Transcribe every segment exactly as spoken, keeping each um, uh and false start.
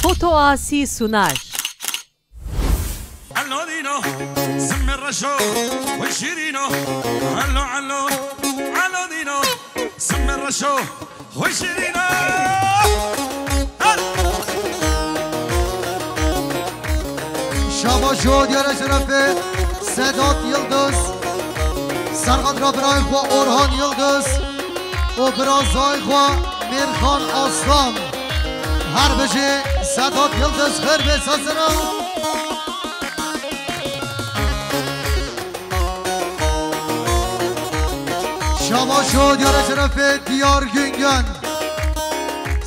Foto Asi sunar. Alo dîno, zimê reşo, we şîrîno. Alo, alo, alo dîno, zimê reşo, we şîrîno. Her. Şaba ji diyara şerefê Sedat Yildiz, serqet ra birayê xwe Orhan Yildiz û birazayê xwe Mêrxan Aslan. Her bijî Sedat Yildiz xêr bê sesina. Şaba ji diyara şerefê Diyar Güngön.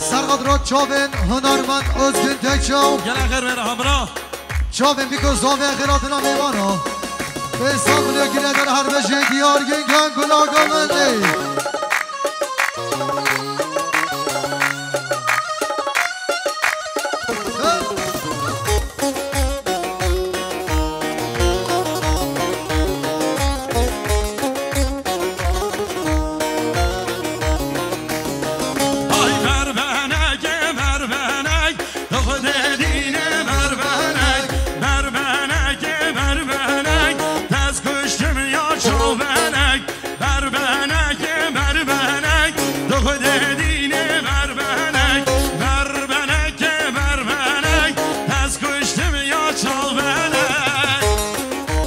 Serqet ra çavên hunermend Özgün Tekçaw. Gele xêr bê hamra. Çavên bîko zavê xêratina mêvana. Pê sal milê gîne der her bijî Diyar Güngön gula gomendê. Ay merbeneke merbenek, tu xwedê dînê merbenek, merbeneke merbenek, dest kuştim ya çavenek. Berbenekê berbenek, tu xwedê dînê berbenek. Berbenekê berbenek, dest kuştim ya çavenek.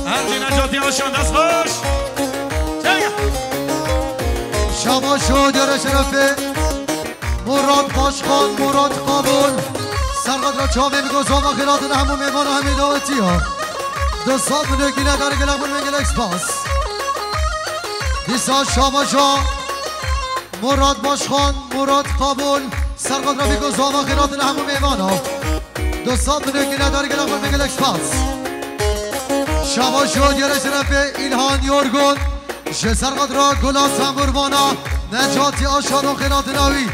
Her dîne cotî aşan dest xweş. Çek. Şaba ji diyara şerefê. Murat Başkan, Murat Kabul. Serqet ra çavên go zava xêratin hemû mêvana hemî dawetiya. Du sed milyon gîne der gelek min gelek spas. Dîsa şabaja Murat Başkan, Murat Kabul. Serqet ra bîko zava xêratin hemû mêvana. Du sed milyon gîne der gelek min gelek spas. Şaba ji diyara şerefê Îlhan Yorgun. Ji Serqet ra gula semburvana Necatî Aşar û xêratina wî.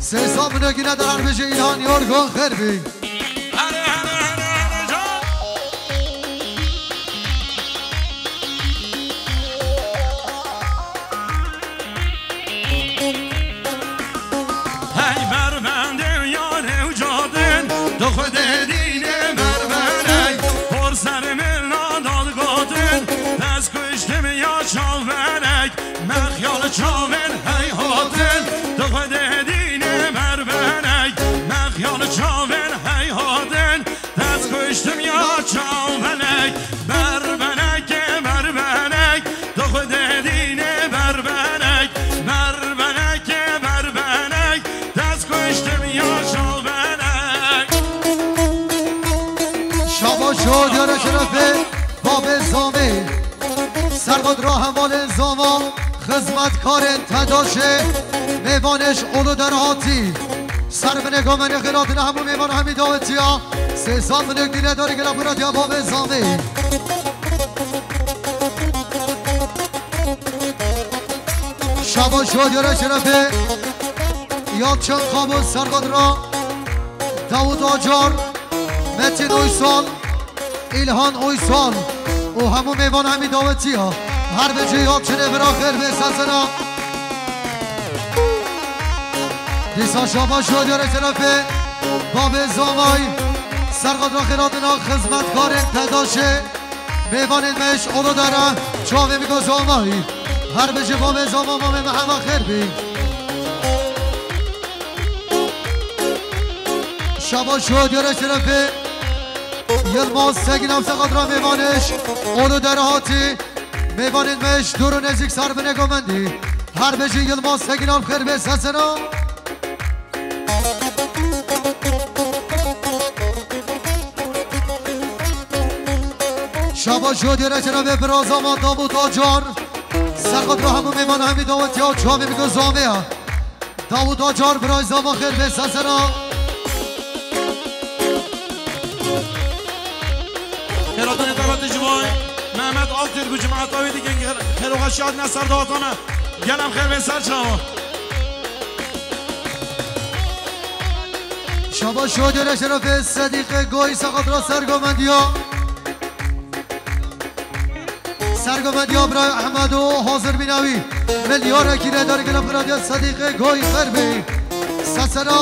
Sê sed milyon gîne der her bijî Îlhan Yorgun xêr bî. Here, here, here, here, can. Hey berbendê yarê û cadin, tu xwedê dînê berbenek, por ser min nadal gotin, dest kuştim ya çavenek, mexyal çavên hey hatin, tu xwedê dînê berbenek, mexyal çavên hey hatin, dest kuştim ya çavenek, berbenekê berbenek, tu xwedê dînê berbenek, berbenekê berbenek, dest kuştim ya çavenek. Şaba ji diyara şerefê babê Zamê. Serqet ra hevalên Zama, xizmetkarên Tedaşê, mêvanê ji Ulu Derhatî. Ser binê gomenê xêratina hemû mêvan hemî dawetiya. Sê sed milyon gîne der gelek xêratiya babê Zamê. Şaba ji diyara şerefê Yalçın Kabul Serqet ra Davut Acar, Metin Uysal, Îlhan Uysal û hemû mêvan hemî dawetiya. Her bijî Yalçinê bira xêr bê sesena. Dîsa şaba ji diyara şerefê babê Zamay. Serqet ra xêratina xizmetkarên Tedaşê. Mêvanên me ji Ulu Dere, çavê min go Zamay. Her bijî babê Zama mamê me hema xêr bî. Şaba ji diyara şerefê Yilmaz Segîn ev serqet ra mêvanê ji Ulu Dere hatî. Mêvanên me ji dûr û nêzîk ser binê gomendî. Her bijî Yilmaz Segîn ev xêr bê sesena. Şaba ji diyara şerefê bira Zama Davut Acar. Serqet ra hemû mêvan hemî dawetiya çavê min go Zamê ya. Davut Acar birayê Zama xêr bê sesena. Xêratanê dawetê ji bo Mehmet Altürk û cemaeta wê dikin xêr û xweşiya dine ser daweta me. Gelem xêr bê ser çawa. Şaba ji diyara şerefê Sedîqê Goyî serqet ra sergomendiya. Sergovendiya birayê Ehmedo hazir bîne wî. Milyarekî ne dergine biradiya Sedîqê Goyî xêr bî. Sesena.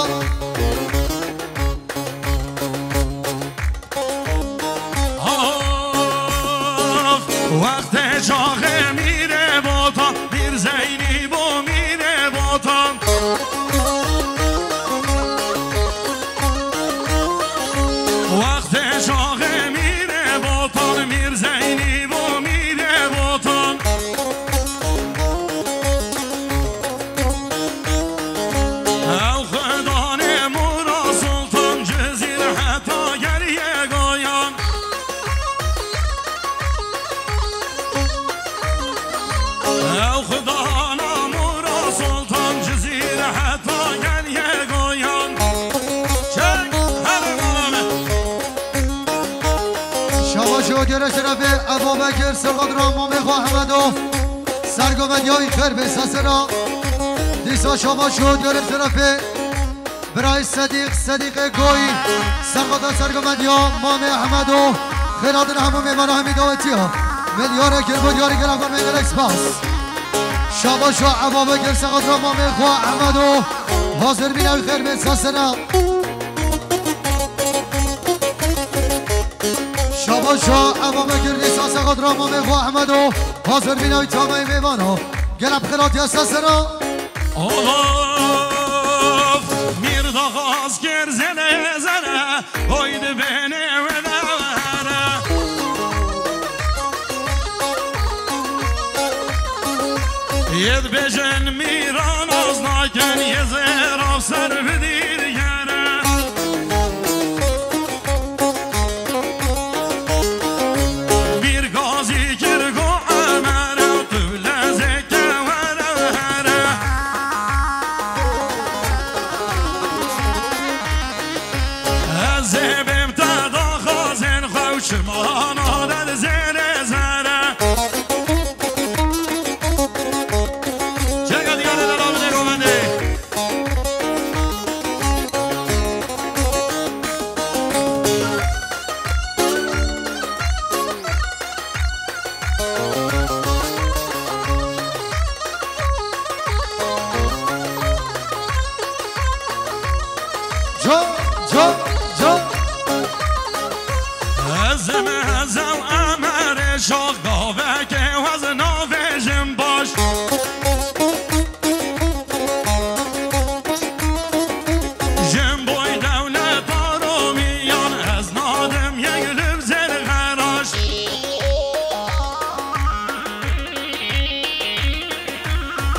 Gere şerefê Ebu Bekir, serqadra mamê xwe Ehmedo. Sergovendiya wî xêr bê sesera. Dîsa şabaş û gere şerefê birayê Sedîq, Sedîqê Goyî. Serqada sergovendiya mamê Ehmedo. Xêr hatin hemû mêvana hemî dawetiya. Milyarek kir bo diyarî gere xwe gelek spas. Şabaş û Ebu Bekir, serqadra mamê xwe Ehmedo. Hazir bîne wî xêr bê sesera. Şabaşa Ebu Bekir, dîsa serqadra mamê xwe Ehmedo. Hazir bîne wî tameyê mêvana. Gele bi xêr hatiye sesera. Of, mîr daxwaz kir zere zere, oy di bênê wê de were. Yê dibêjin mîran az nakin, yê zêra ser bidîr yere. Mîr gazî kir go Emere, tu lezeke were here. Ez ê bêm te daxwazên xwe û çimana der zêrê zere. Çeka diyarê de rabidê govendê. Can, can, can. Ez ê me ez ew Emerê şax gavekê wez navêjim baş. Jin boy dewleta Romiyan ez nadim yek li zêr xeraş.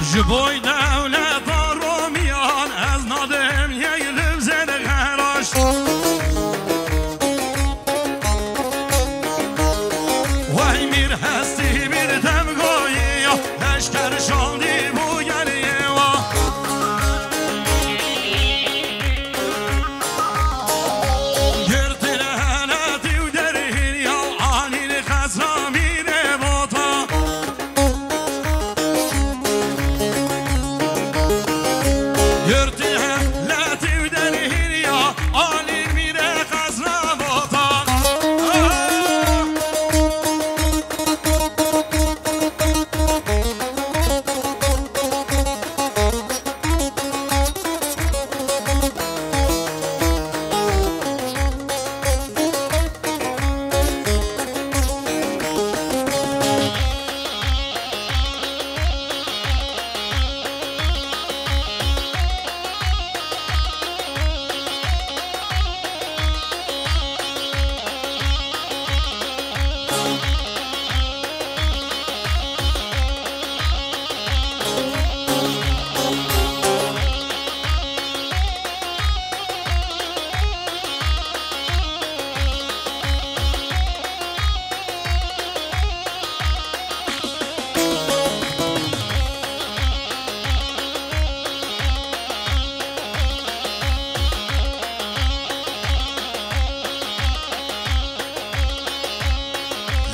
Ji boy dewleta Romiyan ez nadim yek li zêr xeraş. Wey mîr hestî mîr demgoyî ya, leşker şandî bû geliyê wa. Girtî li henetî û derhîn ya, anî li qesra mîrê bota. Girtî heletî û derhîn ya, alî mîrê qesra bota.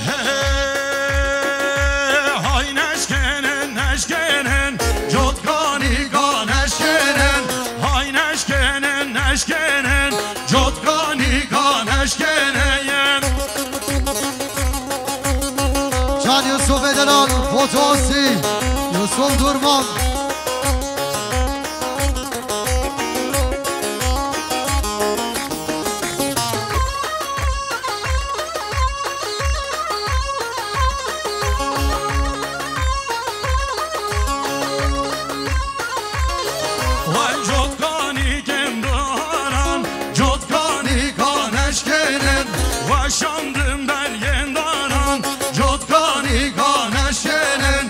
Hey, hay neşkênin, neşkênin, cotkanî ka neşkênin. Hay neşkênin, neşkênin, cotkanî ka neşkênin. Can Yusuf Edelal, Foto Asî, Yusuf Durman. Wey cotkanî kêm daran, cotkanî ka neşkênin. Weşandim belgên daran, cotkanî ka neşkênin.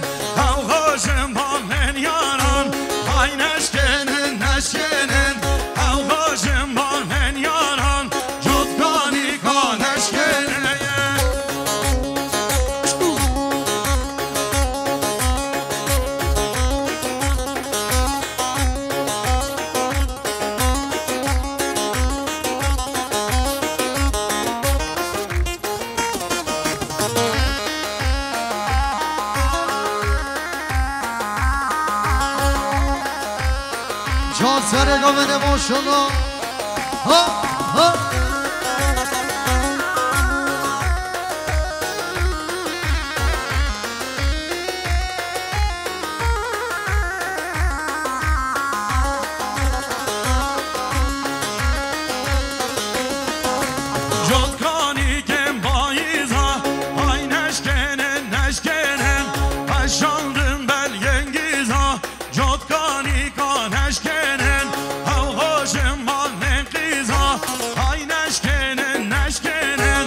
Ew xaşim bamên ya Serê gavene maşallah. Ha, ha. Cotkanî kêm bayîza, ay neşkênin, neşkênin, eşandin belgên gîza. Cotkanî ka neşkênin, ew xweşin malên qîza. Ay neşkênin, neşkênin,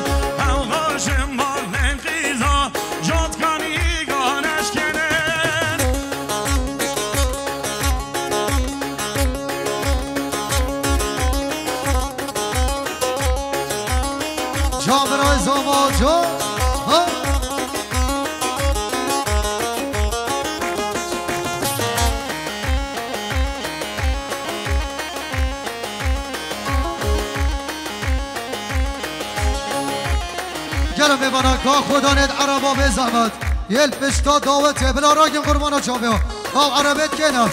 ew xweşin malên qîza. Cotkanî ka neşkênin. Ca birayê zama, ca. Ha? Gelo mêvana ka xwedanê di ereba bê zehmet. Yê li pişta dawetê bila rakin qurbana çavê we. Ew erebet kêne.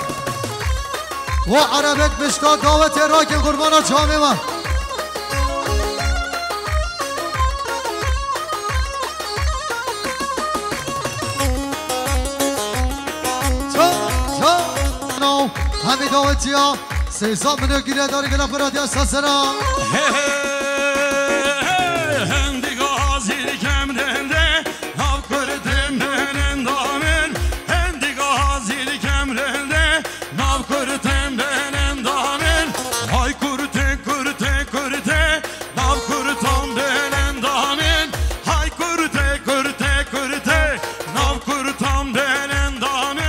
Wa erebet pişta dawetê rakin qurbana çavê we. Ça, ça. No, hemî dawetiya. Sêza min û gîle darî gela xwe radiya sasera. He, he, he, hindik hazîr kemrende, nav kurtên belenda min. Hindik hazîr kemrende, nav kurtên belenda min. Hay kurte, kurte, kurte, nav kurtan belenda min. Hay kurte, kurte, kurte, nav kurtan belenda min.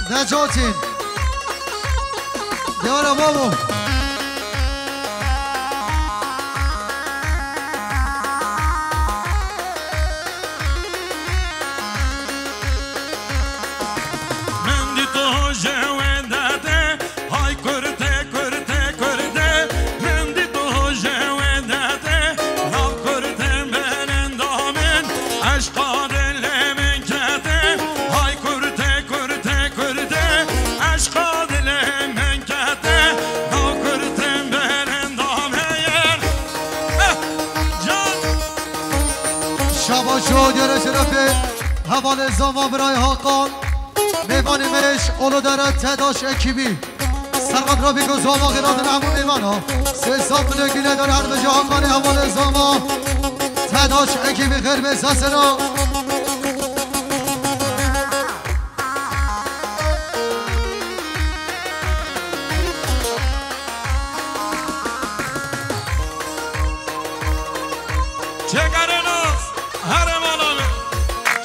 Necatîn. Diyara babo. Min dî to ji wê derdê, hay kurtê, kurtê, kurtê. Min dî to ji wê derdê, nav kurtê belenda min. Eşqa dilê min kete, hay kurtê, kurtê, kurtê. Eşqa dilê min kete, nav kurtê belenda min. Eh, can. Şabaş û diyarê şerefê hevalê zama birayê Hakan. Mêvanê me ji Uludere Tedaş ekîbî. Serqet rabî ku zama xêratin hemû mêvana. Sê saf min û gîle dar her bijî Hakanê hevalê zama. Tedaş ekîbî xêr bê sesena. Çêkarê nas, herê mala min.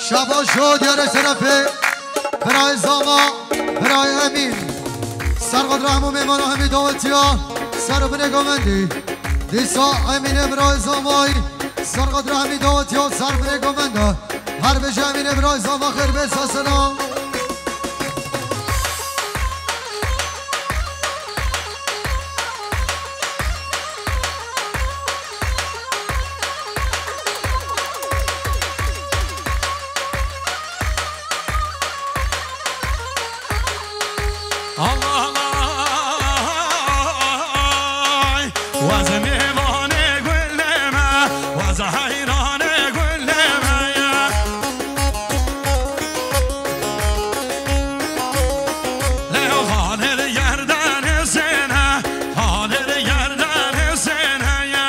Şabaş û diyarê şerefê, birayê zama, birayê Emîn. Serqet re hemû mêvana hemî dawetiya, ser û binê govendî. Dîsa Emînê birayê zamayî, serqet re hemî dawetiya, ser binê govenda. Her bijî Emînê birayê zama xêr bê sesena. Allah Allah, waz mêvanê gulê me, waz heyranê gulê me ya. Lê halê li gerdanê sêne, halê li gerdanê sêne ya.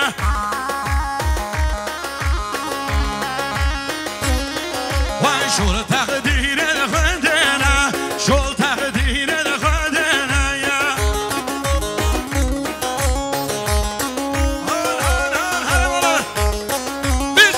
Wan şol teqdîrê li xwendene, şol teqdîrê li xwendene ya. Har, har, har, har, har. Bir.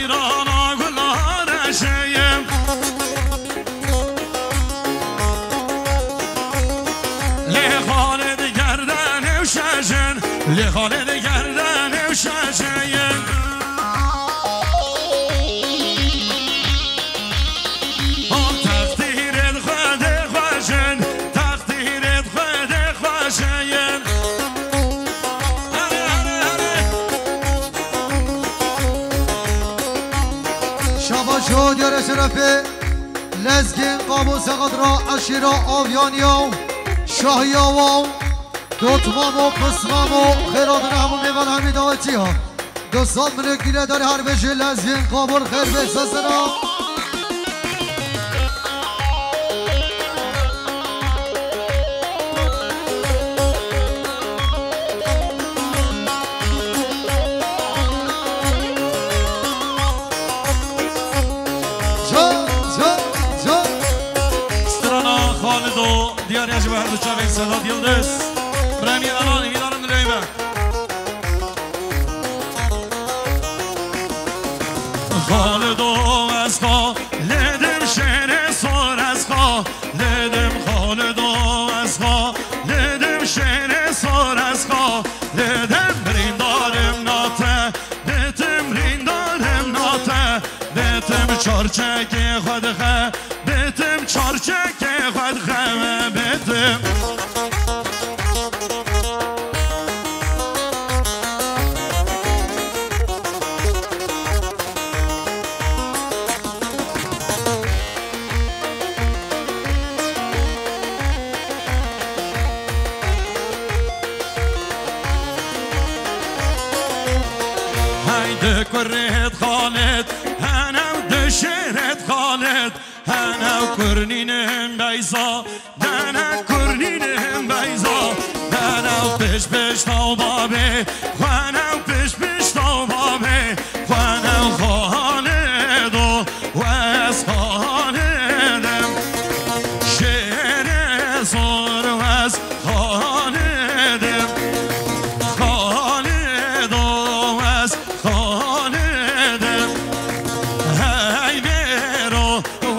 Rana gula reşeyim. Lê Xalid gerde newşeşin. Lê Xalid gerde newşeşeyim. O textîrêt Xwedê xweşin. Textîrêt Xwedê xweşeyim. Here, here, here. Şabaş o diyarê şerefê Lezgên Qabo Sexat ra eşîra Avyaniya û Şahiya wa û Dotmam û Pismam û xêratina hemû mêvan hemî dawetiya. Dostan, milek dîle dar her bêjê Lezgên Qabo xêr bê sesena. Can, can, can. Strana Xalido, diyariya ji bo her du çavên Sedat Yildiz. Remî Alan, hêvîdarim dilê me. Xalido ez xalidim, şêrê sor ez xalidim, Xalido ez xalidim, şêrê sor ez xalidim, birîndarim nate, bêtim birîndarim nate, bêtim çarçekê xwe dixe, bêtim çarçekê xwe dixe, bêtim. Hey di kurê Xalid, hene di şêrê Xalid, hene kurnînin beyza. Dene kurnînim beyza, dene pêş pêş taw babê, xwene pêş pêş taw babê, xwene Xalido, wez Xalidim. Şêrê zor wez Xalidim. Xalido wez Xalidim. Hey mêro,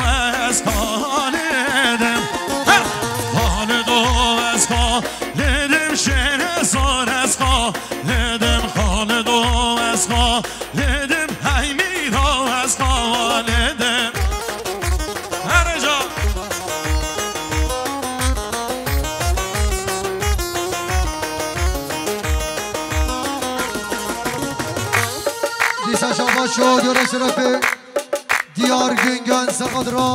wez Xalidim. He! Xalido wez Xalidim, şêrê sor ez Xalidim. Xalido wez Xalidim, hey mîro wez Xalidim. Here ca. Dîsa şabaş o, diyarê şerefê. Diyar Güngön Sexat ra.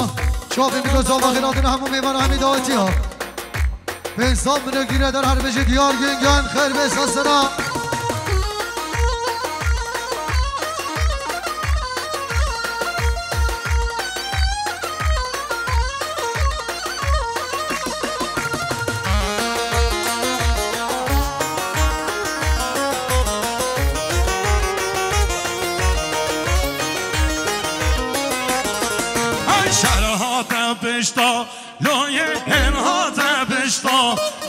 Çavê mîkro zava xêratina hemû mêvan hemî dawetiya. Pênc sed minik dîre der her bêjî Diyar Güngön xêr bê sesena. Ay şer hate pişta, loyê hên hate pişta,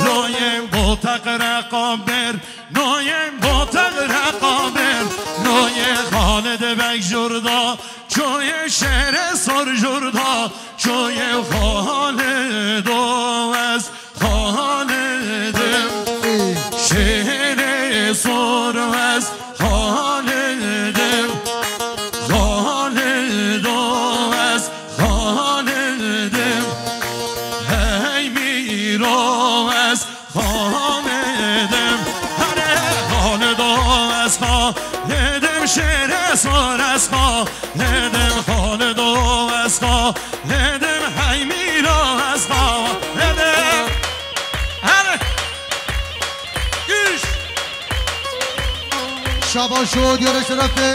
loyê boteq reqa ber, loyê boteq reqa ber, loyê Xalid Beg jurda, çoyê şêrê sor jurda, çoyê Xalido wez Xalidim, şêrê sor wez Xalidim, Xalido wez Xalidim, hey mîro wez Xalidim. Here Xalido wez Xalidim, şêrê sor wez Xalidim, Xalido wez Xalidim, hey mîro wez Xalidim. Here. Güç. Şabaş o diyarê şerefê.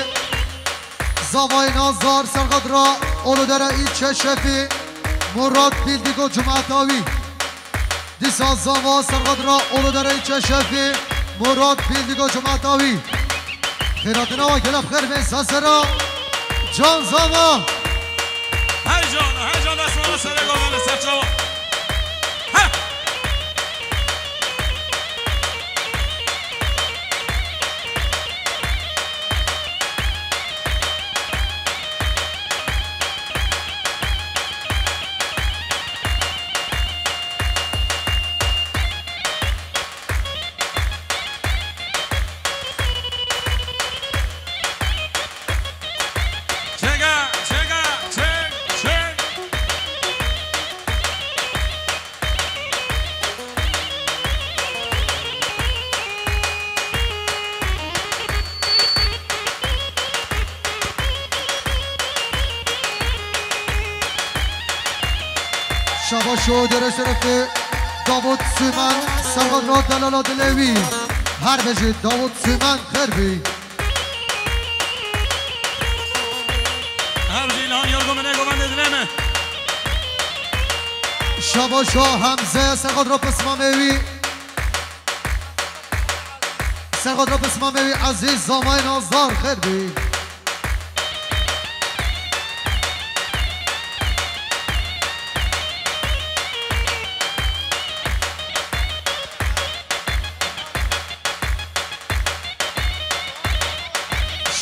Zavayê Nazar Serxat ra Olodere î Çeşefî Murat Bildîgo Cumatawî. Dîsa zava Serxat ra Olodere î Çeşefî Murat Bildîgo Cumatawî. Xêratina wa gelek xêr bên sasera. Can zava. Hey can, hey can, destmala serê govene serçava. Heh. Şabaş û dere şerefê Davut Sümen, serxwedra delala dilê wî. Her bijî Davut Sümen, xêr bî. Her bijî Îlhan Yorgo min ê govendê dilê me. Şabaş û Hemze, serxwedra pismamê wî. Serxwedra pismamê wî Ezîz, zamayê nazdar, xêr bî.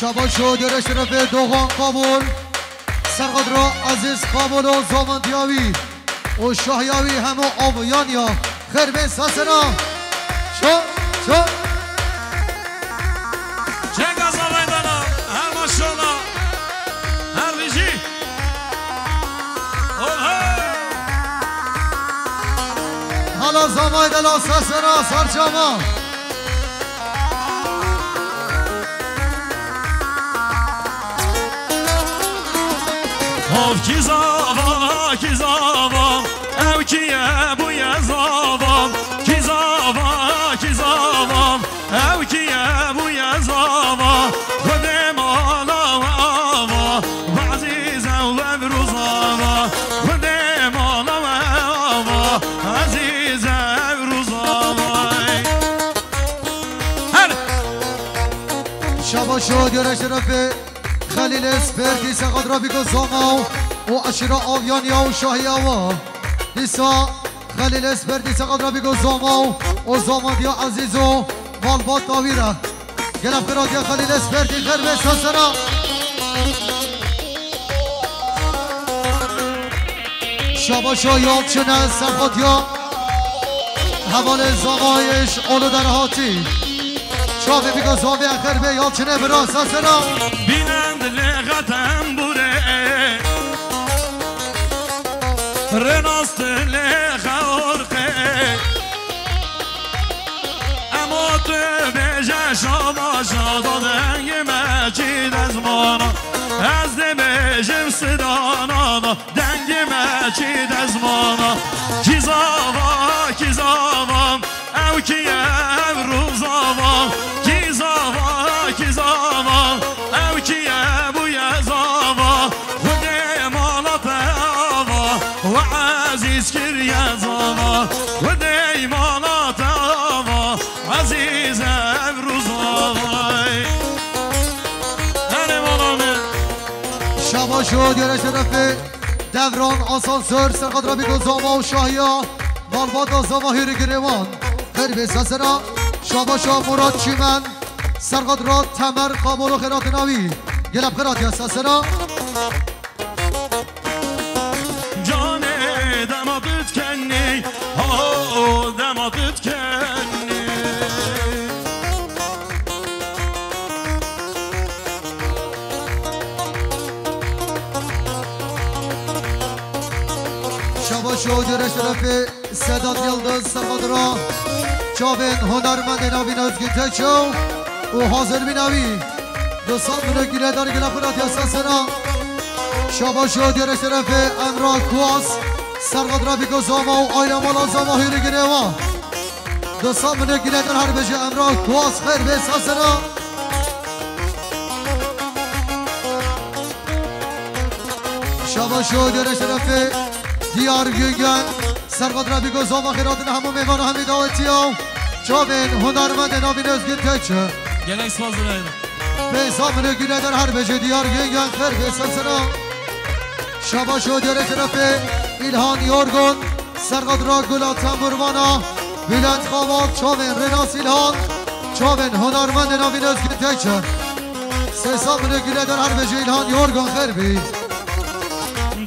Şabaş û dere şerefê Doğan Kabul. Serxwedra Ezîz Kabul û zamandiya wî û şahiya wî hemû aviyan ya. Xêr bên sasena. Ço, ço. Çeka zavay dana. Her maşallah. Her bijî. Oha. Hala zavay dana sasena sarçama. Hov kî zava, kî zava, ew kî ye bûye zava, kî zava, kî zava, ew kî ye bûye zava, Xwedê mala we ava, we ezîz ew ev rûz ava, Xwedê mala we ava, ezîz ev rûz ava. Her Şabaş û dere şerefê Xelîlê Spêrtî, serxwedra bîko zama û eşîra aviyan ya û şahiya wa. Dîsa Xelîlê Spêrtî, serxwedra bîko zama û zamandiya Ezîz û malbata wî re. Gelek xêr hatiye Xelîlê Spêrtî, xêr bê sasena. Şabaşa Yalçine serxwediya hevalê Zavayê ji Olu derhatî. Çavê bîka Zavê xêr bê Yalçinê bira sesera. Bînend lê xetem burê. Rênast lê xeorqê. Emo tu bêje şabaşa da dengê me çi dezmana. Ez dê bêjim sidana da. Dengê me çi dezmana. Kî zava, kî zava, ew kî ye ev rûzava. Kî zava, kî zava, ew kî ye bûye zava. Xwedê mala te ava, we ezîz kiriye zava. Xwedê mala te ava, ezîz ev rûzava. Erê mala me. Şabaş û diyare şerefê. Devran Asansör, serxedra bîko zama û şahiya, malbata zama hêrî girêwan. Xêr bê sesera, şabaşa Murat Çîmen, serxedra Temer Kabolo xêratina wî. Gelek xêratiya sesera. Canê dema tu dikenî, ho dema tu dikenî. Şabaş û cure şerefê Sedat Yıldız, serxedra çavên hunermendê navîn Özgün Teço û hazir bîna wî. Du sed milyon gîredar gila xwe radiya sesera. Şabaş û cure şerefê Emrah Kuas, serxedra bîko zama û ayla mala zama hûrî girêwa. Du sed milyon gîredar her bêje Emrah Kuas xêr bê sesera. Şabaş û cure şerefê Diyar Güngön, serxedra bîko zama xêratina hemû mêvana hemî dawetiya. Çavên hunermendê navîn Özgün Teço. Gelek spas dilerim. Pênc sed milyon gîredar her bêje Diyar Güngön xêr bê sesera. Şabaş û cure şerefê İlhan Yorgun. Serxedra gula temburvana Bülent Xaval, çavên Rênas İlhan, çavên hunermendê navîn Özgün Teço. Sê sed milyon gîredar her bêje İlhan Yorgun xêr bî.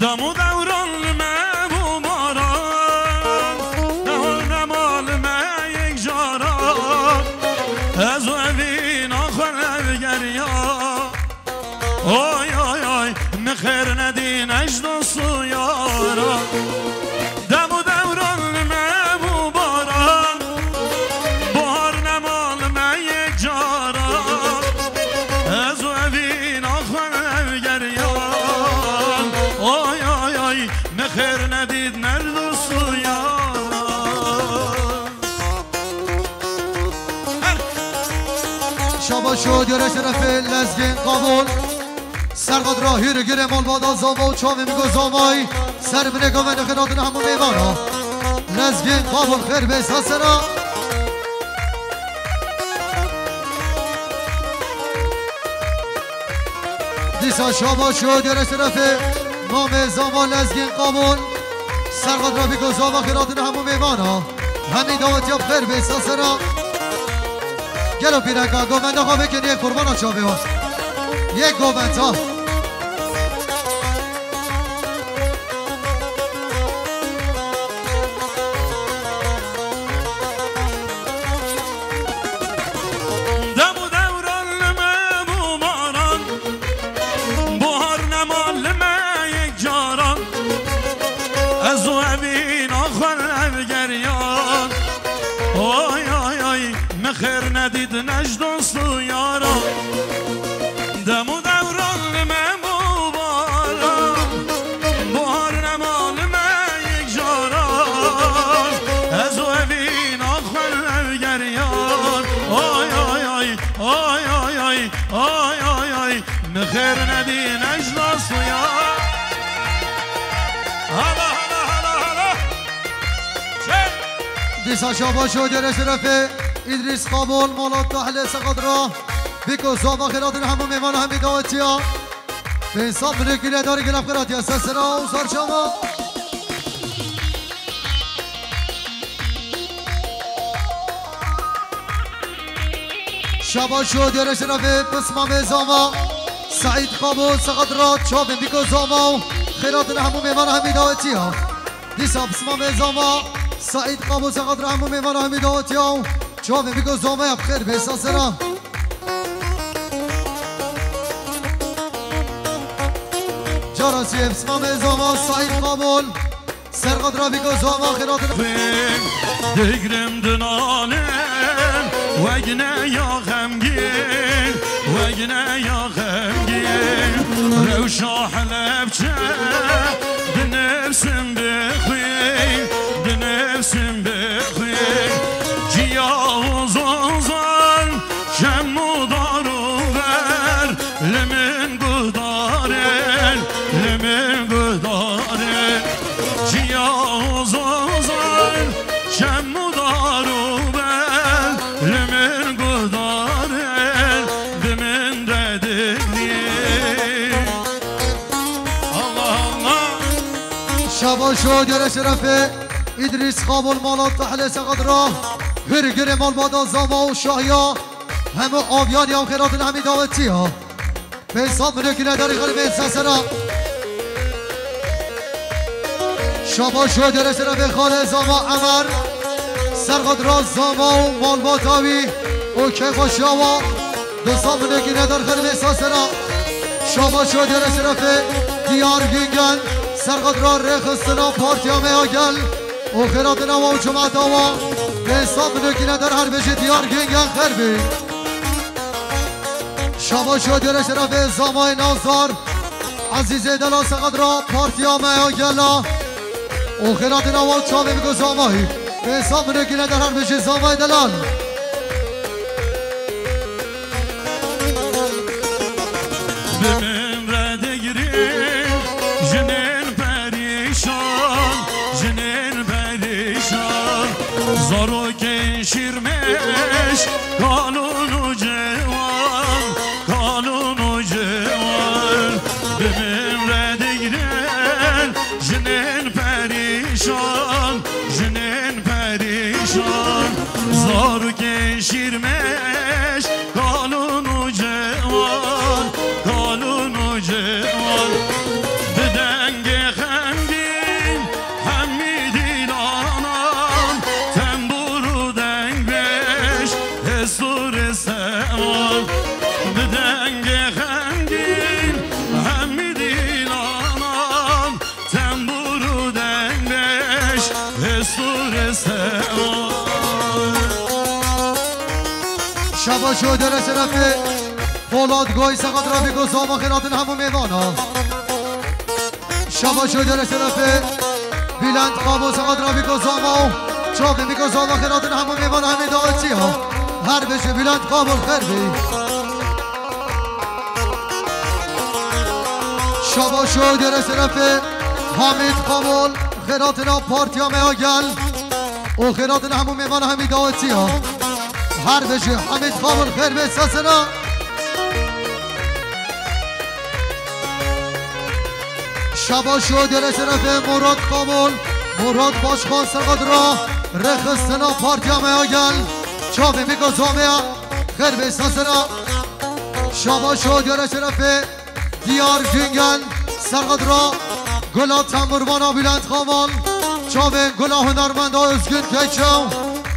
Dem û dewran li me bû baran, dehor nema li me yek caran. Ez û evîna xwe lewgeriya. Oy, oy, oy, min xêr nedîne ji dost û yara. Dem û dewran li me bû baran, bahar nema li me yek caran. Ez û evîna xwe ev geriyan. Oy, oy, oy, min xêr nedît ne li dost Şo diyare şerefê Lezgên Qabûl. Serqat ra hîr girê malbata Zama û çavê min ku Zamay. Ser binê govendê xêratin hemû mêvana. Lezgên Qabûl xêr bê sasera. Dîsa şaba şo diyare şerefê mamê Zama Lezgên Qabûl. Serqat ra bîko Zama xêratin hemû mêvana. Hemî dawetiya bi xêr bê sasera. Gelo pîreka, govenda xwe bikin yek qurbana çavê we. Yek govend ha. Dem û dewran li me bû baran, buhar nema li me yek caran. Ez û evîna xwe lev geriyan. Oy, oy, oy, min xêr nedît ne ji dost û yaran. Dem û dewran li me bû baran, buhar nema li me yek caran. Ez û evîna xwe lev geriyan. Oy, oy, oy, oy, oy, oy, oy, oy, oy. Min xêr nedî ne ji dost û yaran. Hala, hala, hala, hala. Şey. Dîsa şaba şo diyare şerefê Îdrîs Qabûl, mala Tahlê Seqat ra. Bîko Zama xêratin hemû mêvana hemî dawetiya. Pênc sed milê gîle darî gilaf xêratiya sesera û sarçava. Şaba şo diyare şerefê pismamê Zama. Seîd Qabûl Seqat ra çavê bîko Zama û xêratin hemû mêvana hemî dawetiya. Dîsa pismamê Zama. Seîd Qabûl Seqat ra hemû mêvana hemî dawetiya û çavê bîko Zamaya bi xêr bê sasera. Cara siyê pismamê Zama Saîd Qabûl. Serqat ra bîko Zama xêratin. Digrim dinalim, wegine ya xemgîn, wegine ya xemgîn. Rewşa Helebçe, dinivsim bi xwîn, dinivsim bi xwîn. Ciya û zozan, Şem û dar û ber, li min guhdarên, li min guhdarên. Çiya û zozan, şem û dar û ber, li min guhdarên, di min re digrî. Allah, Allah. Şaba şo dere şerefê Îdrîs Qabûl mala Tehlê Seqet ra. Hür girê malbata Zama û Şahiya. Hemû aviyan ya xêratin hemî dawetiya. Pênc sed milê gîledarî xelbê sesera. Şaba şo dere şerefê xalê Zama Emer. Serqet ra Zama û malbata wî û keyfa şawa. Du sed milê gîledar xelbê sesera. Şaba şo dere şerefê Diyar Güngen. Serqet ra rêxistina partiya me ya gel. û xêratina wa û cemaeta wa. Pênc sed milê gîledar her bijî Diyar Güngen xêr bî. Şaba şo dere şerefê Zamayê Nazar. Ezîzê Delal Seqet ra partiya me ya gela. Û xêratina wa çavê biko Zamayî. Pênc sed milê gîledar her bijî Zamayê Delal. Bi min re digrin jinên perîşan, jinên perîşan. Zarokên şîrmeş, kalûn û ciwan, kalûn û ciwan. Bi min re digrin jinên perîşan, jinên perîşan. Zarokên şîrmeş, kalûn û ciwan, kalûn û ciwan. Bi dengê xemgîn hemî dîlanan, tembûr û dengbêj, hêst û rêstevan. Bi dengê xemgîn hemî dîlanan, tembûr û dengbêj, hêst û rêstevan. Şaba şo dere şerefê Polat Goy Seqet ra biko Zama xêratin hemû mêvana. Şaba şo dere şerefê Bülent Qabo Seqet ra biko Zama û çavê biko Zama xêratin hemû mêvana hemî dawetiya. Her bijî Bülent Qabo xêr bî. Şabaş û dere şerefê Hamîd Qamol, xêratina partiya me ya gel û xêratina hemû mêvana hemî dawetiya. Her bijî Hamîd Qamol, xêr bê sesina. Şabaş û dere şerefê Murat Qamol, Murat Başkan Serqadra, rêxistina partiya me ya gel. Çavê Mîko Zomeya, xêr bê sesina. Şabaş û dere şerefê Diyar Güngel, Serqadra, Gula Temurvana Bülent Kamal, çavên Gula Hunermenda Özgün Keçew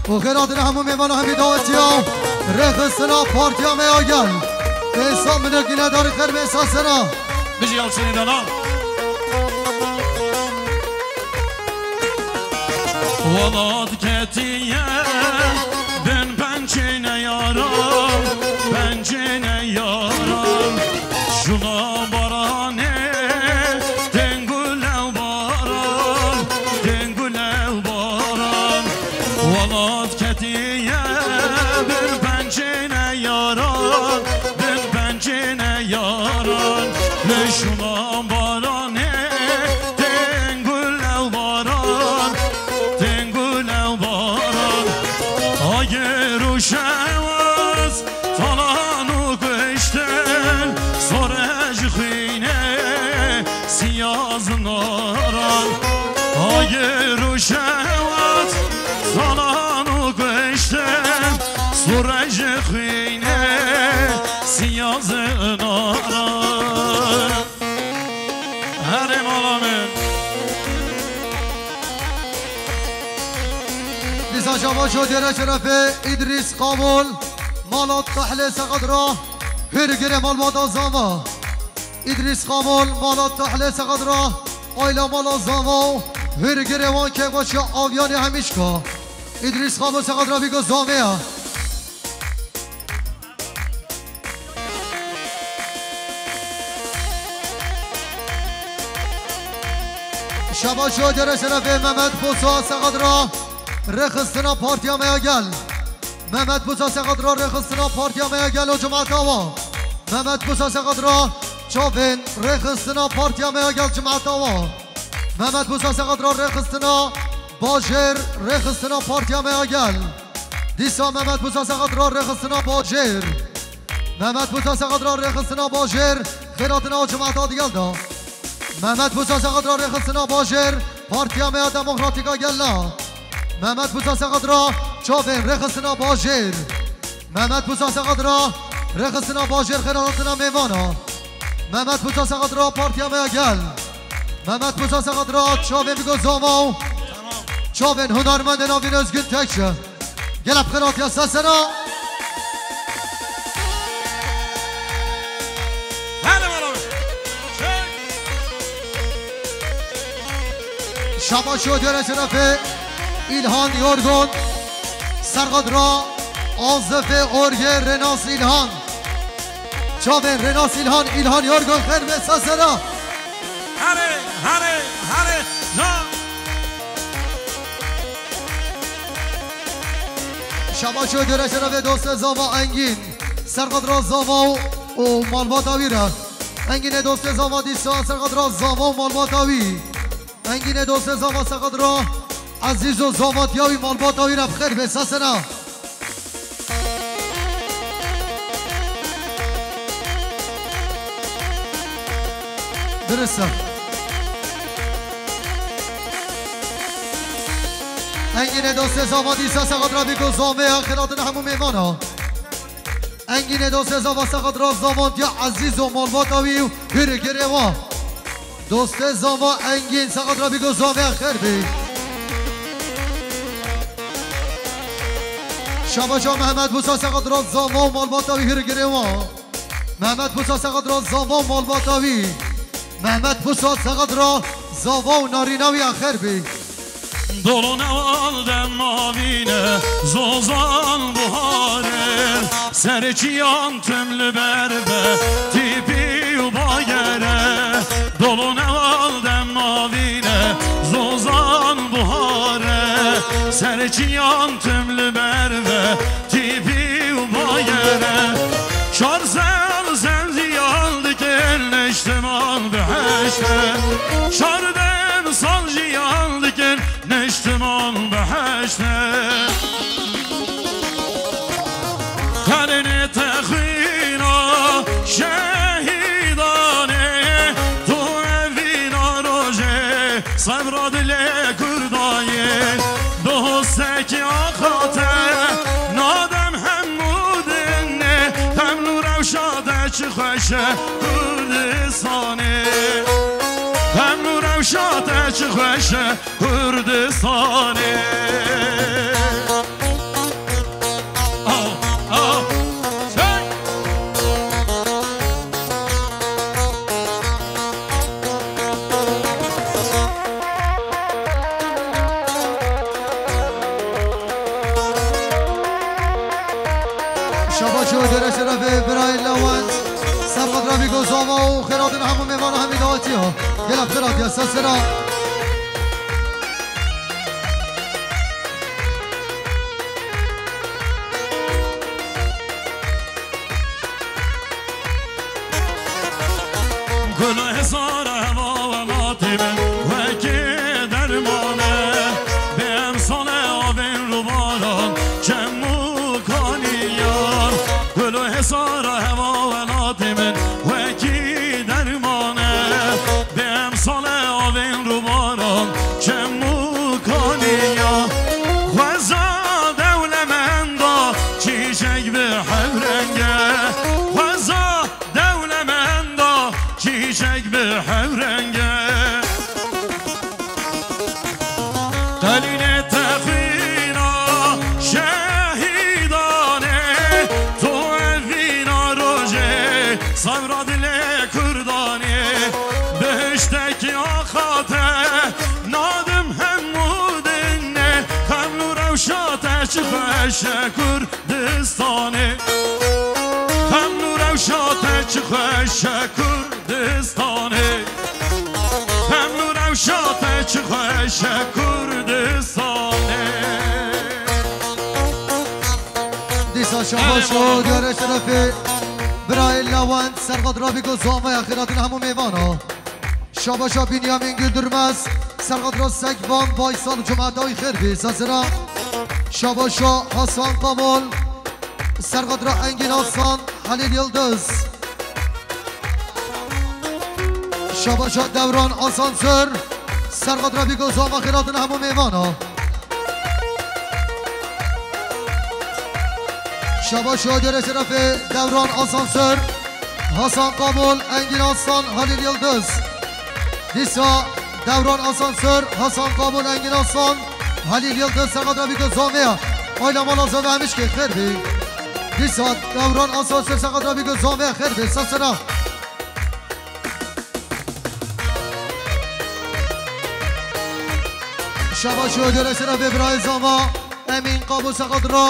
û xêratina hemû mêvana hemî dawetiya. Rêxistina partiya me ya gel. Êsa minekîne darî xêr bê sesina. Bijî Yalçinê dana. Welat ketiye bin pencêne yaran, pencêne yaran. Şuna baranê, dengule baran, dengule baran. Welat ketiye bin pencêne yaran, bin pencêne yaran. Lê şuna baranê, dengule baran, dengule baran. Agir û şewaz, talan û kuştin, sore ji xwînê siyaz naran. Agir û şewaz, talan û kuştin, sore ji xwînê siyaz naran. Herê mala min. Dîsa şabaş û dêre şerefê Îdrîs Qamol, mala Tehlê Seqedra, hûrgirê malbata Zava. Îdrîs Qamol, mala Tehlê Seqedra, ayla mala Zava û hûrgirê wan kêkbaşiya Avyanê Hemîşka. Îdrîs Qamol Seqedra bîgo Zaveya. Şabaş û dêre şerefê Mehmet Posa Seqedra, rêxistina partiya me ya gel. Mehmet Posa Seqedra, rêxistina partiya me ya gel û cemaeta wa. Mehmet Posa Seqedra, çavên rêxistina partiya me ya gel, cemaeta wa. Mehmet Posa Seqedra, rêxistina bajêr, rêxistina partiya me ya gel. Dîsa Mehmet Posa Seqedra, rêxistina bajêr. Mehmet Posa Seqedra, rêxistina bajêr, xêratina û cemaeta digel da. Mehmet Posa Seqedra, rêxistina bajêr, partiya me ya demokratîk a gel la. Mehmet Posa Seqedra, çavên rêxistina bajêr. Mehmet Posa Seqedra, rêxistina bajêr, xêratina mêvana. Mehmet Posa Seqedra, partiya me ya gel. Mehmet Posa Seqedra, çavên bîgo Zava û çavên hunermendên Avîn Özgün Tekçi. Gel bi xêratiya sesena. Hele bala. Şabaş û dêre şerefê Îlhan Yorgun. Serqedra Azifê Orgê Renas Îlhan. Çavên Renas Îlhan, Îlhan Yorgun xêr bê sesena. Herê, herê, herê, na. Şabaş û dêre şerefê dostê Zava Engîn. Serqedra Zava û, û malbata wî re. Engînê dostê Zava dîsa serqedra Zava û malbata wî. Engînê dostê Zava serqedra Ezîz û Zavatiya wî malbata wî re bi xêr bê sesena. Dirist e. Engînê dostê Zava dîsa serqedra bîgo Zaveya xêratina hemû mêvana. Engînê dostê Zava serqedra Zavantiya Ezîz û malbata wî û hûrgirê wa. Dostê Zava Engîn serqedra bîgo Zaveya xêr bî. Şabaşa Mehmet Musa serqedra Zava û malbata wî hûrgirê wa. Mehmet Musa serqedra Zava û malbata wî. Mehmet Musa serqedra Zava û narîna wî ya xêr bî. Dolone al dem mavine, zozan buhare, serçiyan tüm li ber be, tîpî û bagere. Dolone al dem mavine, zozan buhare, serçiyan tüm li ber be, tîpî û bagere. Çar sal senziyan dikin, niştiman bi Heşte, çardeh sal jiyan dikin, niştiman behişte. Qelê te xwîna şehîdan e, tu evîna rojê, sebra dilê Kurdan e. Dostekî axa te, nadem hemû din e, xeml û rewşa te çi xweş e Kurdistanê. Xeml û rewşa te çi xweş e Kurdistanê. Ah, ah, hey! Şabaş û dere şerefê birayê Lewent. Serqet Rabî Gozova û xêr hatin hemû mêvana hemî dawetiya. Gelek xêr hatiye, ser sera. Gul û hezar hewa welatê min wekî derman e. Bê emsal e avên rûbaran çem û kaniyan. Gul û hezar hewa welatê min wekî derman e. Bê emsal e avên rûbaran çem û kaniyan. Xweza dewlemenda çîçek bi hevreng e. Xweza dewlemenda çîçek bi hevreng e. Qelîlê te xwîna şehîdan e, tu evîna rojê, sebra dilê Kurdan e. Bihiştekî axa te, nadim hemû din e, xeml û rewşa te çi xweş e Kurdistanê. Xeml û rewşa te çi xweş e Kurdistanê. Xeml û rewşa te çi xweş e Kurdistanê. Dîsa şabaş û diyarê şerefê birayê Lewent Serqet Rabî Gozova ya xêr hatin hemû mêvana. Şabaşa Bînyamîn Güldürmez, Serqet Ra Sekvan, Baysal Cumetawî xêr bî, sesera. Şabaşa Hasan Kamol, Serqet Ra Engin Aslan, Halil Yıldız. Şabaşa Devran Asansör, Serqet Ra Bîgo Zama xêr hatin hemû mêvana. Şabaşa Dere Şerefê Devran Asansör, Hasan Kamol, Engin Aslan, Halil Yıldız. Dîsa Devran Asansör, Hasan Kamol, Engin Aslan, Halil Yıldız, Serqet Ra Bîgo Zame ya. Ayla mala zave hemişkê xêr bî. Dîsa Devran Asansör, Serqet Ra Bîgo Zame ya xêr bî. Sesera. Şabaş û diyarê şerefê birayê Zama, Emîn Qabo Serqet Ra.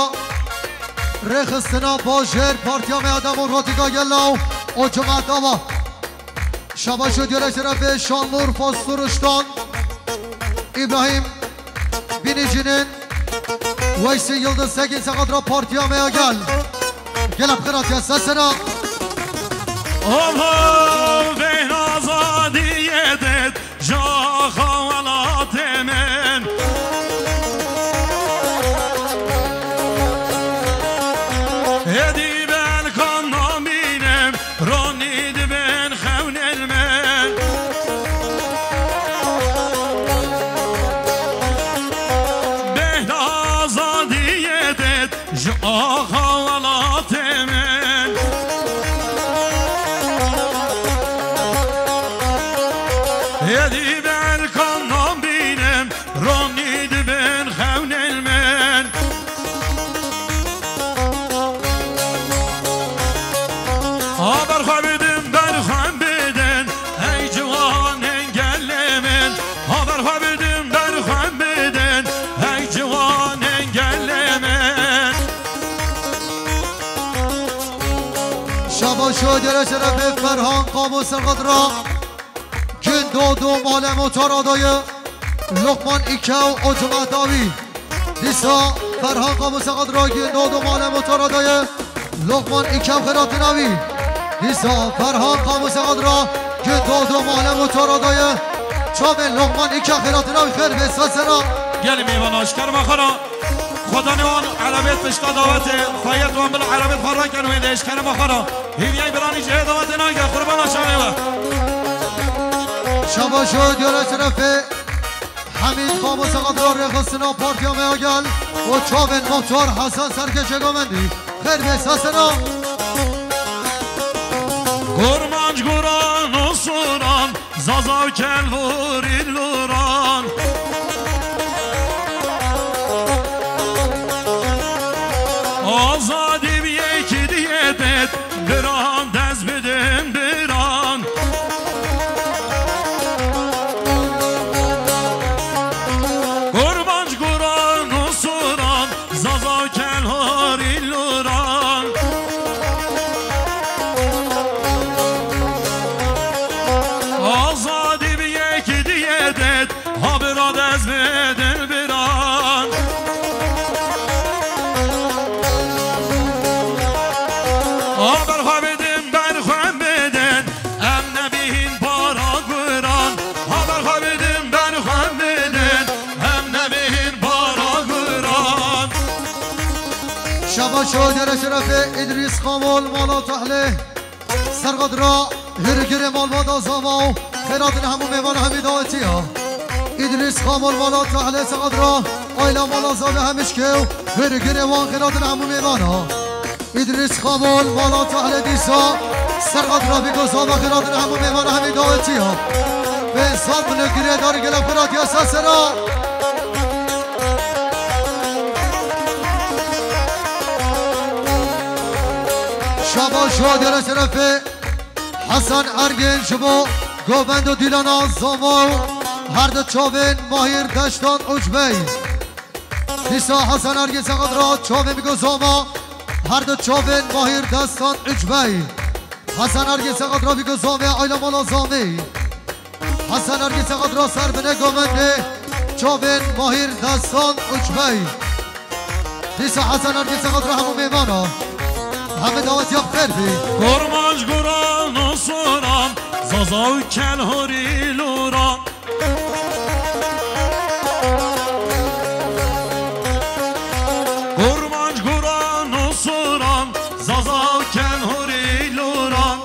Rêxistina bajêr Partiya me ya Demokratîk a Gel û Cemaeta wa. Şabaş û diyarê şerefê Şanlıurfa Suruştan, İbrahim Binicinin, Veysî Yıldız Tekin Serqet Ra Partiya me ya Gel. Gelek xêr hatiye sesera. Ava vên azadiyê dit, ji axa welatê min. Êdî belkan namînim, ronî dibin xewnên min. Bêhna azadiyê dit, ji axa welatê min. Êdî belkan namînim, ronî dibin xewnên min. Ha berxwe bidin, berxwe bidin, ey ciwanên gelê min. Ha berxwe bidin, berxwe bidin, ey ciwanên gelê min. Şabaş û diyarê şerefê Ferhan Qabo Serqet Ra. Gündoğdu Male Motor adayı Lokman İkev û cemaeta wî. Dîsa Ferhan Qabo Serqet Ra, Gündoğdu Male Motor adayı Lokman İkev xêr hatin a wî. Dîsa Ferhan Qabo Serqet Ra, Gel dodo malem û çara daye. Çavên Lokman îka xêratina wî xêr bê sesera. Gelî mêvana ji kerema xwe re. Xwedanê wan erebêt pişta dawetê. Xweyet wan bila erebêt xwe raken wê de ji kerema xwe re. Hîviyay biranî ji hê dawetê nake. Qurbana çavê we. Şabaş û diyara şerefê. Hemîd Xamo seqedra rêxistina partiya me ya gel û çavên Muxtar Hesen Serkeşê Govendî. Xêr bê sesena. Kurmanc guran û suran, zaza û kelhorî luran. Azadî bi yekî diyê dêt, biran dest bidin biran. Kurmanc guran û suran, zaza û kelhorî luran. Azadî bi yekî diyê dêt, ha bira dest bidin biran. Ha berxwe bidin, berxwe bidin, em nebîhin para guran. Ha berxwe bidin, berxwe bidin, em nebîhin para guran. Şabaş û dere şerefê Îdrîs Xamol mala Tehlê. Serqedra hûrgirê malbata zava û xêratin hemû mêvana hemî dawetiya. Îdrîs Xamol mala Tehlê serqedra ayla mala zavê Hemişkê û hûrgirê wan xêratin hemû mêvana. Îdrîs Xamol mala Tehlê dîsa serqedra bîko zava xêratin hemû mêvana hemî dawetiya. Pênc sed milyon girêdar gelek xêratiya sesera. Şabaş û dere şerefê Hesen Ergin ji bo govend û dîlana zava û her du çavên Mahîr Deştan Ucbey. Dîsa Hesen Ergin seqedra çavên bîko zava, her du çavên Mahîr Destan Ucbey. Hesen Ergin seqedra bîko zavê ayla mala zavê. Hesen Ergin seqedra ser binê govendê çavên Mahîr Destan Ucbey. Dîsa Hesen Ergin seqedra hemû mêvana. Hemî dawetiya bi xêr bî. Kurmanc guran û suran, zaza û kelhorî luran. Kurmanc guran û suran, zaza û kelhorî luran.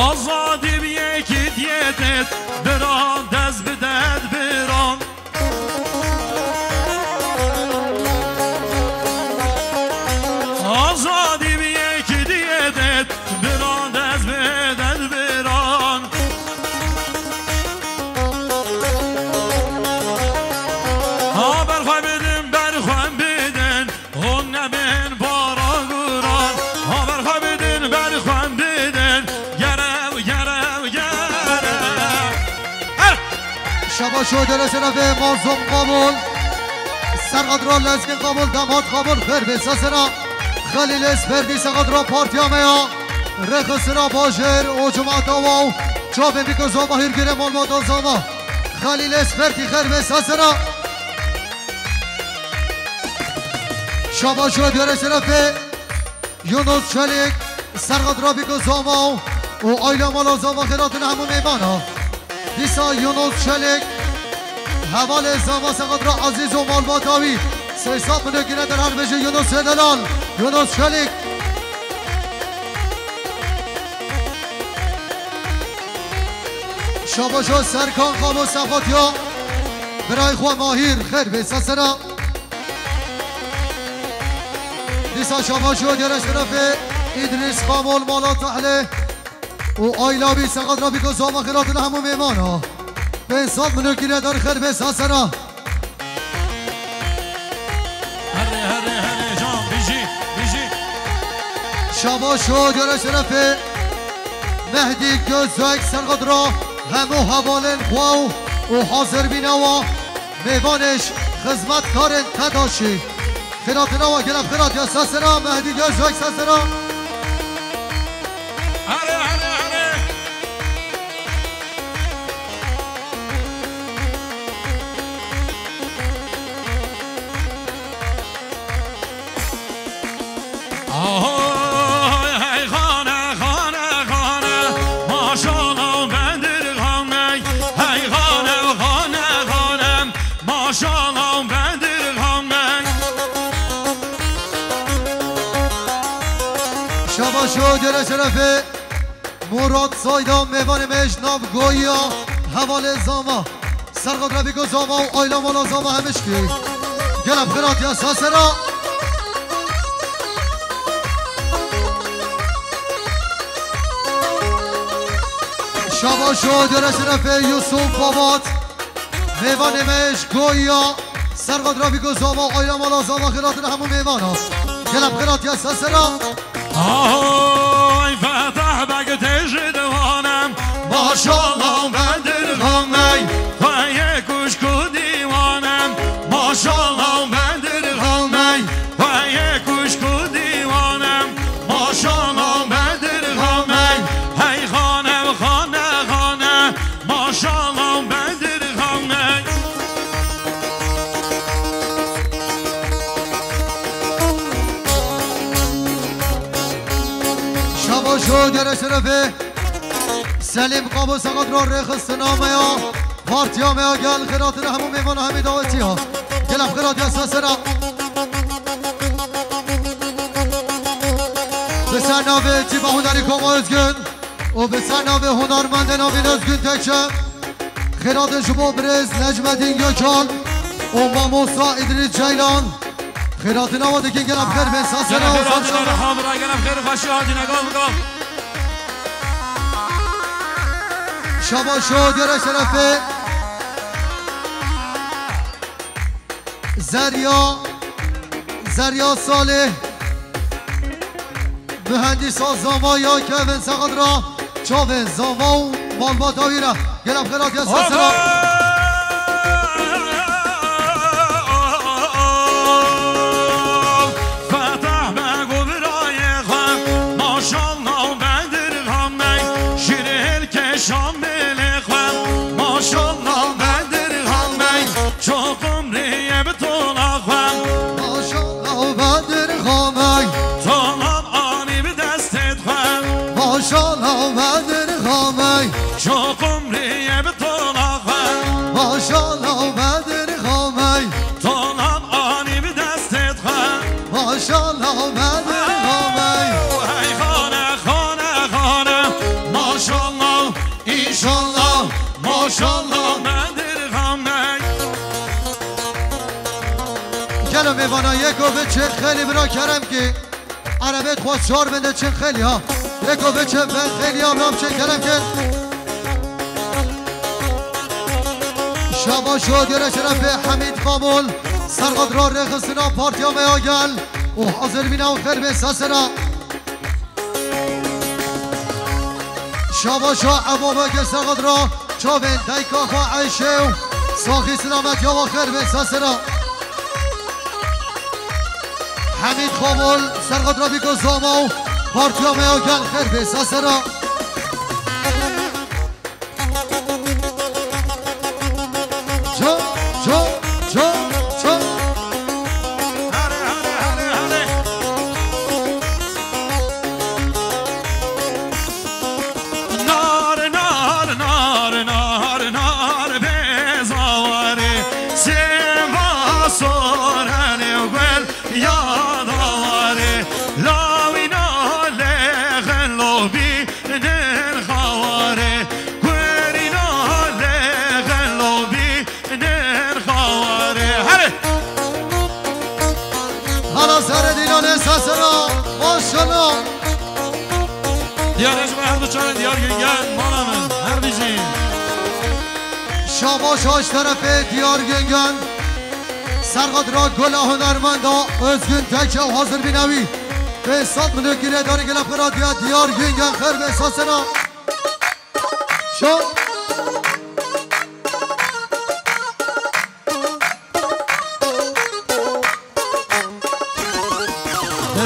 Azadî bi yekî diyê dêt, biran dest bi ded biran. Azadî bi yekî diyê dêt, biran dest bi ded biran. Ha berxwe bidin, berxwe bidin, hûn nebin bara guran. Ha berxwe bidin, berxwe bidin, gerew, gerew, gerew. Her! Şabaş û dere şerefê Mazlum Qabul. Serqedra Lezgin Qabul, Damat Qabul, xêr bê sesera. Xelîl Esperdî seqedra partiya me ya. Rêxistina bajêr û cemaeta wa û çavên bîko zava hîrgirê malbata zava. Xelîl Esperdî xêr bê sesera. Şabaş û dere şerefê Yunus Çelik, serqedra bîko zava û ayla mala zava xêratin hemû mêvana. Dîsa Yunus Çelik, hevalê zava serqedra Ezîz û malbata wî. Sê sed milyon girêdar her bêje Yunus Delal. Yunus Çelik. Şabaşo Serkan Xalo Sefatiya. Birayê xwe Mahîr xêr bê sesera. Dîsa şabaşo dere şerefê Îdrîs Xamol mala Tehlê û ayla bî seqet rabî ku zava xêratin hemû mêmana. Pênc sed milyon girêdar xêr bê sesera. Herê, herê, herê, can, bijî, bijî. Şabaşo dere şerefê Mehdî Gözek serqet ra hemû hevalên xwe û hazirbîna wa. Mêvanêş xizmetkarên Qedaşî. Xêratina wa gelek xêratiya sesera, Mehdî Gözek sesera. Here, here, here. Aha. Şabaş û gere şerefê Murat Sayda, mêvanê me ji nav Goya, hevalê Zama. Serqat Refîko Zama û aîla mala Zama hemişkî. Gelek xêr hatiye sasera. Şabaş û gere şerefê Yusuf Babat. Mêvanê me ji Goya, Serqat Refîko Zama, aîla mala Zama, xêr hatin hemû mêvana. Gelek xêr hatiye sasera. Ay Fetah Beg têj diwanem, maşallah Bedir Xamey, xweyê kuşk û dîwanem, maşallah Bedir Xamey, xweyê kuşk û dîwanem, maşallah Bedir Xamey, hey xanem xane xane, maşallah Bedir Xamey. Şabaş û gere şerefê Selîm Qabo Seqat ra rêxistina me ya, partiya me ya gel xêr hatin hemû mêvana hemî dawetiya. Gelek xêr hatiye sasera. Bi ser navê tîpa hunerî Koma Özgün û bi ser navê hunermendê navîn Özgün Tekçe. Xêr hatin ji bo birêz Necmedîn Gökhan û mamosta Îdrîs Ceylan. Xêr hatin awa dikin, gelek xêr bên sasena û sasena. Gelek xêr hatin, hamra, gelek xêr, xweşî hatine, gav gav. Şabaş û gere şerefê Zerya, Zerya Salih. Mühendîsa Zama ya kevin Seqat ra çavên Zama û malbata wî re. Gelek xêr hatiye sasera. Fetah Beg û birayê xwe, maşallah Bedir Xamey, şirêl keşan bêlê xwe, maşallah Bedir Xamey, çok umriye bi tola xwe. Maşallah Bedir Xamey. Tolam anî bi destê xwe. Maşallah Bedir Xamey. Çok umriye bi tola xwe. Maşallah Bedir Xamey. Tolam anî bi destê xwe. Maşallah Bedir Xamey. Hey xane, xane, xane. Maşallah, inşallah, maşallah Bedir Xamey. Gelo mêvana yeko biçin xêlî bira kerem ki. Erebet xwe çar bende çin xêlî ha. Yeko biçin ben xêlî ha, bira biçin kerem ki. Şabaş û gere şerefê Hemîd Qamul. Serqat ra rêxistina partiya me ya gel. Û hazir bîne û xêr bê sasera. Şabaşa Ebabekir Serqat ra çavên dayka xwe Eyşê û saxî silametiya we xêr bê sasera. Hemîd Xamol Serqat Refîko Zama û partiya me ya gel xêr bê sasera. Ço, ço, ço, ço. Hale, hale, hale, hale. Nar, nar, nar, nar, nar, nar, bezaware. Seva sorane gel. Yadaware, lawîna lexen lobî nin xaware, kurîna lexen lobî nin xaware. Here! Hala sare dîlanê sasera, maşallah. Diyar Ecme her du çarê Diyar Güngen, mala min, her bijî. Şabaş haş terefê Diyar Güngen. Serqat ra gola hunermenda Özgün Teke û hazir bîne wî. Pênc sed milyon girêdarî gele xwe ra diya Diyar Güngen xêr bê sasena. Şo.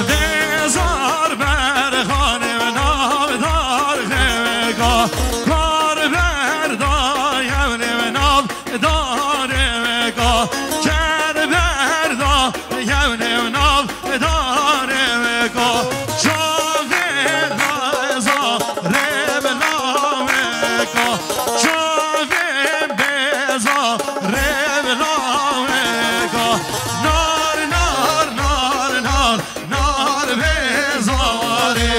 Vêzar berxanê navdar xêwêka, kar berda yevnê nav darê wêka, ker berda yevnê nav darê wêka, çavê reza rê bila wêka, çavê bêza rê bila wêka, nar, nar, nar, nar, nar bê zarê.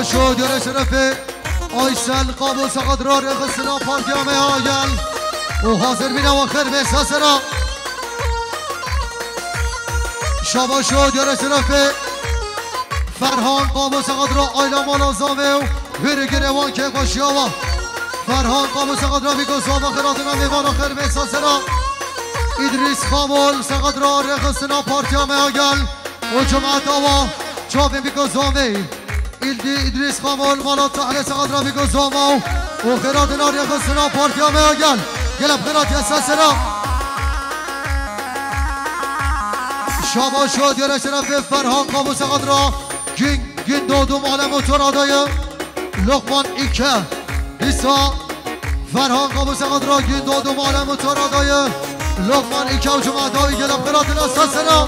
Şo diyarê şerefê Aysel Qabo seqet ra rêxistina partiya me ya gel. Û hazir bîne wa xêr bê sesera. Şaba şo diyarê şerefê Ferhan Qabo seqet ra ayla mala zavê û hiri girê wan kê xweşiya wa. Ferhan Qabo seqet ra bîko zava xêratina mêvana xêr bê sesera. Îdrîs Xamol seqet ra rêxistina partiya me ya gel. û cemaeta wa çavên bîko zavê. Îldî Îdrîs Xamol mala Tehlê seqet ra bîko zava û xêratina rêxistina partiya me ya gel. Gelek xêratiya sesera. Şaba şo diyarê şerefê Ferhan Qabo seqet ra gün, gün doğdu mala motora dayı. Lokman İlke. Dîsa Ferhan Qabo seqet ra gün doğdu mala motora dayı. Lokman İlke û cemaeta wî gelek xêratina sesera.